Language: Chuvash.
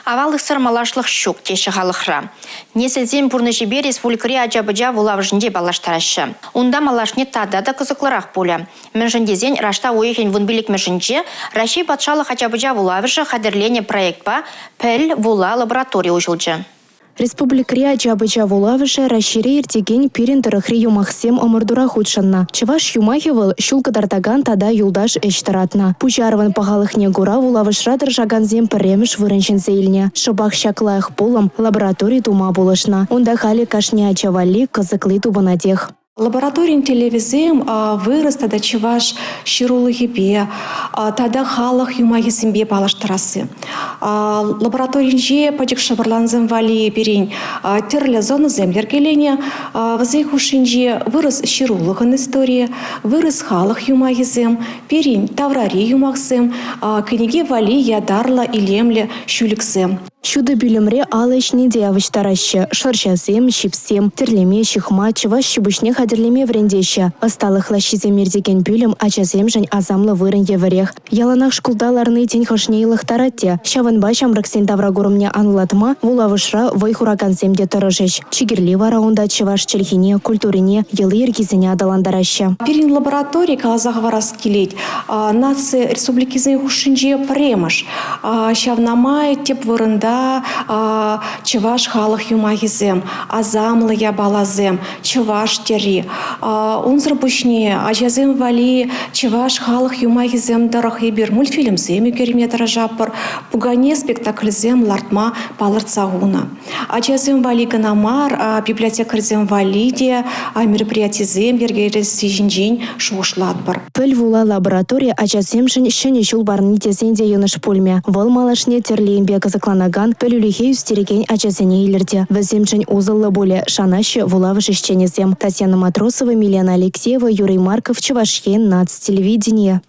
Аваллӑхсӑр малашлӑх ҫук, теҫҫӗ халӑхра. Несӗлсен пурнӑҫӗпе республикӑри ача-пӑча вулавӑшӗнче паллаштараҫҫӗ. Унта малашне тата та кӑсӑклӑрах пулӗ. Мӗншӗн тесен раштав уйӑхӗн вунпиллӗкмӗшӗнче Раҫҫей патшалӑх ача-пӑча вулавӑшӗ хатӗрленӗ проектпа «Пӗл, вула» лаборатори уҫӑлчӗ. Республикӑри ача-пӑча вулавӑшӗ Раҫҫейре иртекен «Пирӗн тӑрӑхри юмахсем» ӑмӑртура хутшӑннӑ. Чӑваш юмахӗ вӑл ҫул кӑтартакан тата юлташ ӗҫ тӑратнӑ. Пуҫарӑвӑн пахалӑхне кура вулавӑшра тӑрӑшакансем пӗрремӗш вырӑн ҫӗнсе илнӗ. Шӑпах ҫак лайӑх пулӑм лаборатори тума пулӑшнӑ. Унта халӗ кашни ача валли кӑсӑкли тупӑнатех. Лабораторин тӗллевӗсем вырӑс тата чӑваш ҫырулӑхӗпе тата халӑх юмахӗсемпе паллаштарасси. Лабораторинче пӗчӗк шӑпӑрлансем валли пирӗн тӗрлӗ зонӑсем йӗркеленӗ. Вӗсен хушшинче вырӑс ҫырулӑхӑн историйӗ, вырӑс халӑх юмахӗсем, пирӗн таврари юмахсем, кӗнеке валли ятарлӑ илемлӗ ҫӳлӗксем. Ҫутӑ пӳлӗмре алӑ ӗҫне те явӑҫтараҫҫӗ. Шӑрҫасем, ҫипсем, тӗрлеме, ҫыхма, чӑваш ҫи-пуҫне хатӗрлеме вӗрентеҫҫӗ. Ӑсталӑх лаҫҫисем иртекен пӳлӗм ачасемшӗн асамлӑ вырӑн евӗрех. Яланах шкулта ларни тен хӑшне йӑлӑхтарать те. Ҫавӑнпа ҫамрӑксен тавракурӑмне анлӑлатма вулавӑшра вӑй хуракансем те тӑрӑшӗҫ. Чи кирли вара унта чӑваш чӗлхине, культурине, йӑли-йӗркисене аталантараҫҫӗ. Пирӗн лаборатори, каласа хӑварас килет, наци республикисен хушшинче пӗрремӗш. Ҫавна май тӗп вырӑнта чӑваш халӑх юмахӗсем, асамлӑ япаласем, чӑваш тӗрри. Унсӑр пуҫне ачасем валли чӑваш халӑх юмахӗсем тӑрӑх эпир мультфильмсем ӳкерме тӑрӑшатпӑр, пукане спектакльсем лартма палӑртса хунӑ. Ачасем валли кӑна мар, библиотекарьсем валли те мероприятисем йӗркелесси ҫинчен шухӑшлатпӑр. Пӗл вула лаборатори ачасемшӗн ҫӗнӗ ҫул парни тесен те йӑнӑш пулмӗ. Вӑл малашне тӗрлӗ енпе кӑсӑкланакан, пӗлӳлӗхе ӳстерекен ачасене илӗртӗ. Вӗсемшӗн усӑллӑ пулӗ, шанаҫҫӗ вулавӑш ӗҫченӗсем. Татьяна Матросова, Милена Алексеева, Юрий Марков, Чӑваш Ен, наци телевиденийӗ.